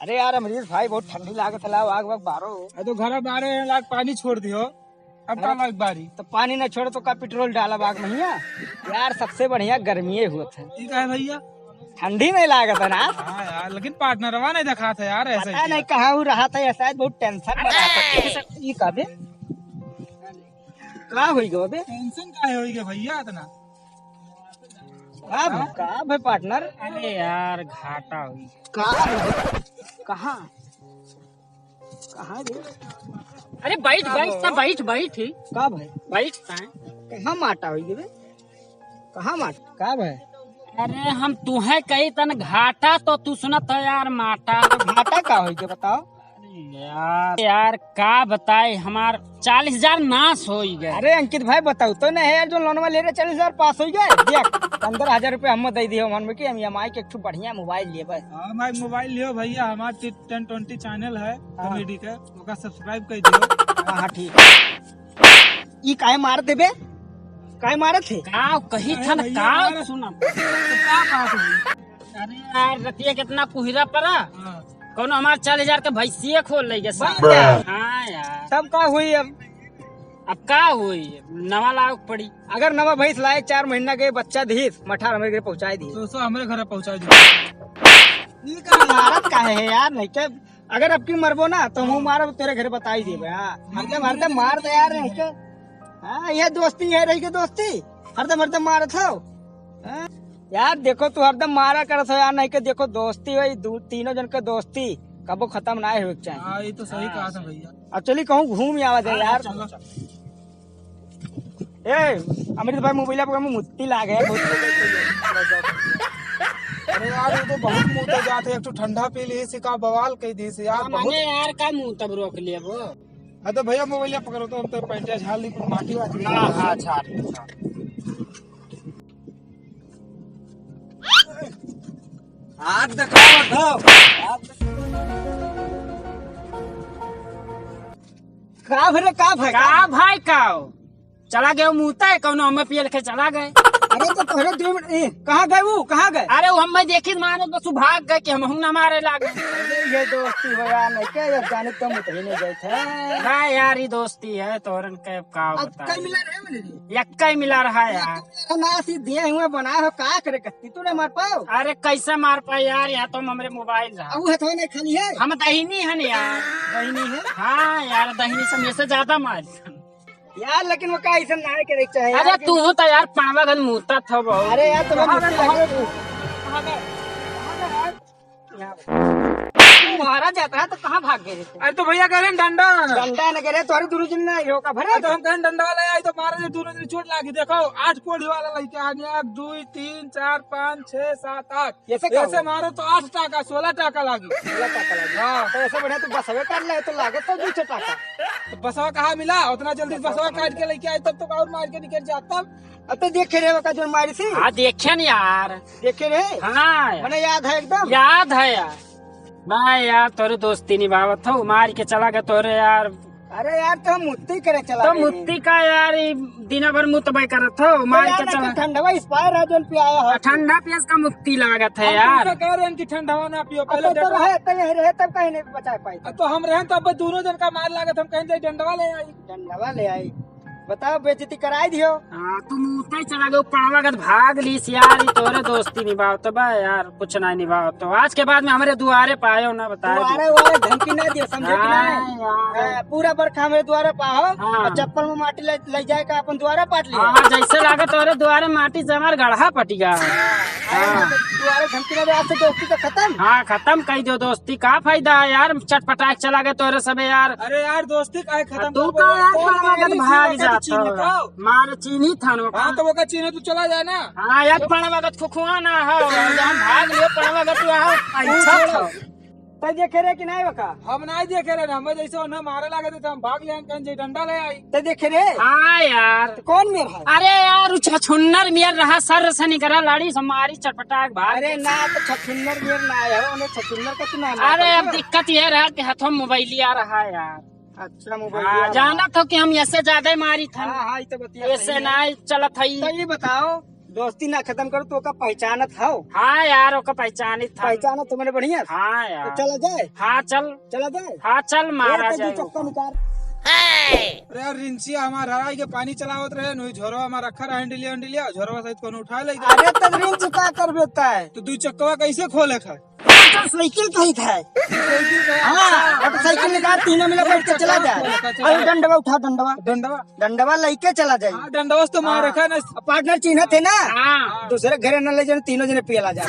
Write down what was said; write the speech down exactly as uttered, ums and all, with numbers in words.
अरे यार अमरीश भाई, बहुत ठंडी लागत है, लाओ आग वाग बारो। अरे तो घर बारे लाग पानी छोड़ दियो, अब का हाँ। लाग बारी? तो पानी ना छोड़े तो का पेट्रोल डाला बाग महिया? यार सबसे बढ़िया गर्मी हुआ था। ठीक है भैया। ठंडी नहीं लागत है ना? हाँ यार, लेकिन पार्टनरवा नहीं दिखात है यार, ऐसे पता ही नहीं है। कहाँ वो रहा था, ऐसा है, बहुत टेंशन में रहा था। ये का बे? का होई गवा बे? टेंशन का होई गया भैया इतना? का भाई, का भाई पार्टनर? अरे यार, घाटा हुई। का? कहाँ? कहाँ रे? अरे बैठ, बैठ, सब बैठ, बैठ ही। का भाई? बैठ, का है? कहाँ माटा हुई गे बे? कहाँ माटा? का भाई? अरे हम तुहे कही तन घाटा तो तू सुनत है यार माटा। तो घाटा का होई गे बताओ? अरे यार, यार का बताए, हमार चालीस हजार नाश होई गए। अरे अंकित भाई बताओ तो नहीं यार, जो लोनवा ले रहे चालीस हजार पास होई गए। देख पन्द्रह हजार रुपया हम दे दियो मन में कि हम ईएमआई के एक ठो बढ़िया मोबाइल लेबे। हाँ भाई मोबाइल लियो भैया, हमार टेन ट्वेंटी चैनल है हाँ। कॉमेडी के, ओका सब्सक्राइब कर दियो। हाँ, हाँ, ठीक है। ई काहे मार देबे? काहे मारत है? का कही अरे थन भैया, का मार। सुना? तो का बात है? अरे यार, रतिया कितना कुहिरा पड़ा। हाँ। कौनो हमार चालीस हजार के भैंसिया खोल ले गया बस साहब। यार। हाँ यार। तब का हुई अब? अब का हुई? नवा लाग पड़ी। अगर नवा भैंस लाए, चार महीना के बच्चा दीस, मठार हमरे घरे पहुँचाई दी। तो सो हमरे घरे पहुँचाई दी। ई का मारत काहे है यार, नहीं के अगर अब की मरबो ना तो हम मारब तेरे घरे बताई देबे। हाँ, हरदम हरदम मार दे यार, नहीं के। हाँ, ये दोस्ती है, रही के दोस्ती, हरदम हरदम मारत हो। हाँ? यार देखो तू हरदम मारा करत हो यार, नहीं के देखो दोस्ती वही दू तीनों जन के दोस्ती कबो खत्म ना होए के चाहिए। हाँ, ये तो सही कहा था भैया। अब चली कहूँ घूम आवा जाए हाँ, यार। चलो। ए, अमृत भाई मोबाइल पर मुत्ती लागे है, बहुत। अरे यार, ये तो बहुत मुंह तो जाते, एक ठो ठंडा पी ली, सिका बवाल कह दी से यार, हाँ, बहुत। माने यार, का मुंह तब रोक लिया वो? हाँ तो भैया मोबाइल पकड़ो तो, हम तो पैंटे झाड़ ली, पर माटी वाटी ना, हाँ, झाड़ ली। हाथ दिखाओ, दिखाओ। हाथ दिखाओ। का भरे, का भाई? का भाई का हो? चला गए मुँहता है, कौनो हमें पियल के चला गए। अरे तो तोहरे दो मिनट, ए, कहाँ गए वो? कहाँ गए? अरे वो हमें देखी मारे, बस वो भाग गए कि हम ना मारे लागे। अरे ये दोस्ती हो यार, नहीं क्या यार, जाने तो मुतही नहीं गए थे। ना यार, ये दोस्ती है, तोहरन के का अब बताई? कई मिला रहे हो नहीं? यक्का ही मिला रहा है यार। यक्का मिला रहा ना, सी दिए हुए बनाए हो, का करे कत्ती तू ना मार पाओ? अरे कैसे मार पाए यार, यहाँ तो हमरे मोबाइल रहा। अब वो हथवा नहीं खाली है? हम दहिनी है ना यार। दहिनी है? हाँ यार, दहिनी से मेरे से ज्यादा मार। यार लेकिन वो का ऐसा ना करे के चाहे यार, अरे कि तू हो तो यार पड़वा गन मुँहता था बहुत। अरे यार, तुम्हें कहाँ मुँहता गए? लगे तू। कहाँ गए? कहाँ गए यार? मारा जाता है तो कहाँ भाग गए थे? अरे तो भैया कह रहे हैं डंडा। डंडा न कह रहे, तोहरे दोनों जन ना हो का भरे? अरे तो हम कहें डंडा वाला आई तो मारा जे दोनों जन चोट लागी। देखो आठ कोढ़ी वाला लइका आ गया, एक, दुई, तीन, चार, पाँच, छह, सात, आठ। ऐसे का ऐसे हुआ? मारो तो आठ टाका, सोलह टाका लागी। सोलह टाका लागी। हाँ। तो ऐसे बढ़िया तू बसवे कर ले तो लागे तो दो छह टाका। तो बसवा कहाँ मिला? उतना जल्दी बसवा काट के लेके आए तब तो और मार के निकल जाता। अब तो देखे रहे का जोन मारी थी? हाँ, देखे न यार। देखे रहे? हाँ यार। मने याद है एकदम? याद है यार। ना यार, तोरे दोस्ती निभावत हो, मार के चला गया तोरे यार। अरे यार, तो हम मुत्ती करे चला तो गए। मुत्ती का यार, ई दिना भर मुतबे करत हो, तो मार यार, के ना चला। तो ठंडवा expire है, जोन पियाया हो। आ, ठंडा पियस का मुत्ती लागत है हम यार। तुमसे कह रहे हैं कि ठंडवा ना पियो, अब पहले तो, तो डंडवा। रहे, तो यही रहे, तब कहीं नहीं बचा पाई। अब तो हम रहे, तो अब दोनों जन का मार लागत, हम कहीं जाए डंडवा ले आई। डंडवा ले आई। बताओ, बेइज्जती कराई दियो। हाँ, तू मुतई चला गयो, पड़वा गत भाग लीस यार, ई तोरे दोस्ती निभाओ तो बा यार, कुछ ना निभाओ तो। आज के बाद में हमरे दुआरे पायो ना, बता दुआरे दियो। वाले धमकी ना दियो, समझे कि हाँ नहीं? यार। हाँ, पूरा बरखा हमरे दुआरे पाओ, हाँ। और चप्पल में माटी ले, ले जाए का अपन दुआरा पाट लियो। हाँ, जैसे लागे तोरे दुआरे माटी से हमार गढ़ा पटिया। हाँ, हाँ। तो दुआरे धमकी ना दे, आज से दोस्ती तो खत्म। हाँ, खत्म कर दियो दोस्ती, का फायदा है यार, चटपटा के चला गए तोरे सबे यार। अरे यार, दोस्ती काहे खत्म तू करबो? का यार, कौन पड़वा गत मारी भाग इसी वक्त जात चीन्ह हो। खाओ? मार चीन्ही थानो का। हाँ, तो ओका चीन्ह तू चला जाए ना। हाँ यार, पड़वा गत खुखुआ ना हो। हम भाग लियो, पड़वा गत तू आओ। अच्छा छोड़ो। था। तै देखे रहे कि नहीं वका? हम नहीं देखे रहे, हमें जैसे उन्हें मारे लगे थे, तो हम भाग ले, कहीं जे डंडा ले आई। तै देखे रहे? हाँ यार। तो कौन मेर है? अरे यार, उ छछुन्नर मेर रहा, सर से निकरा, लाड़ी से मारी, चटपटा के भाग अरे गया। ना, तो छछुन्नर मेर ना है, उन्हें छछुन्नर का तू नाम अरे, आता अब है। दिक्कत ये रहा कि हथवा मोबाइलिया रहा यार। अच्छा, मोबाइल हाँ, वाला। जानत हो कि हम ऐसे ज्यादा ही मारी था। हाँ, हाँ, ये तो बतिया ऐसे सही है। ना चलत है। तो ये बताओ, दोस्ती ना खतम करो, तो का पहचानत हौ? हाँ यार, ओका पहचानित था। पहचानत तो मैंने बढ़िया। हाँ यार। तो चला जाए? हाँ, चल। चला जाए? हाँ, चल, मारा ए, तो जाए। दू चक्का निकाल। अरे यार, रिंचिया हमार हराई के पानी चलावत रहे, नुई झोरवा हमार रखा रहा, हैंडलिया, हैंडलिया, झोरवा सहित कोनो उठा ले। अरे, तो रिंच का कर देता है? तो दू चक्कवा कैसे खोले खा? मोटरसाइकिल कहीं था। हाँ, मोटरसाइकिल निकाल, तीनों मिला बैठ के चला जाए। अरे, डंडवा उठा, डंडवा। डंडवा? डंडवा लेके चला जाए। हाँ, डंडवा से तो मार हाँ। रखा है ना। पार्टनर चिन्ह थे ना? हाँ। दूसरे घरे न ले जाए, तीनों जने पियला जाए।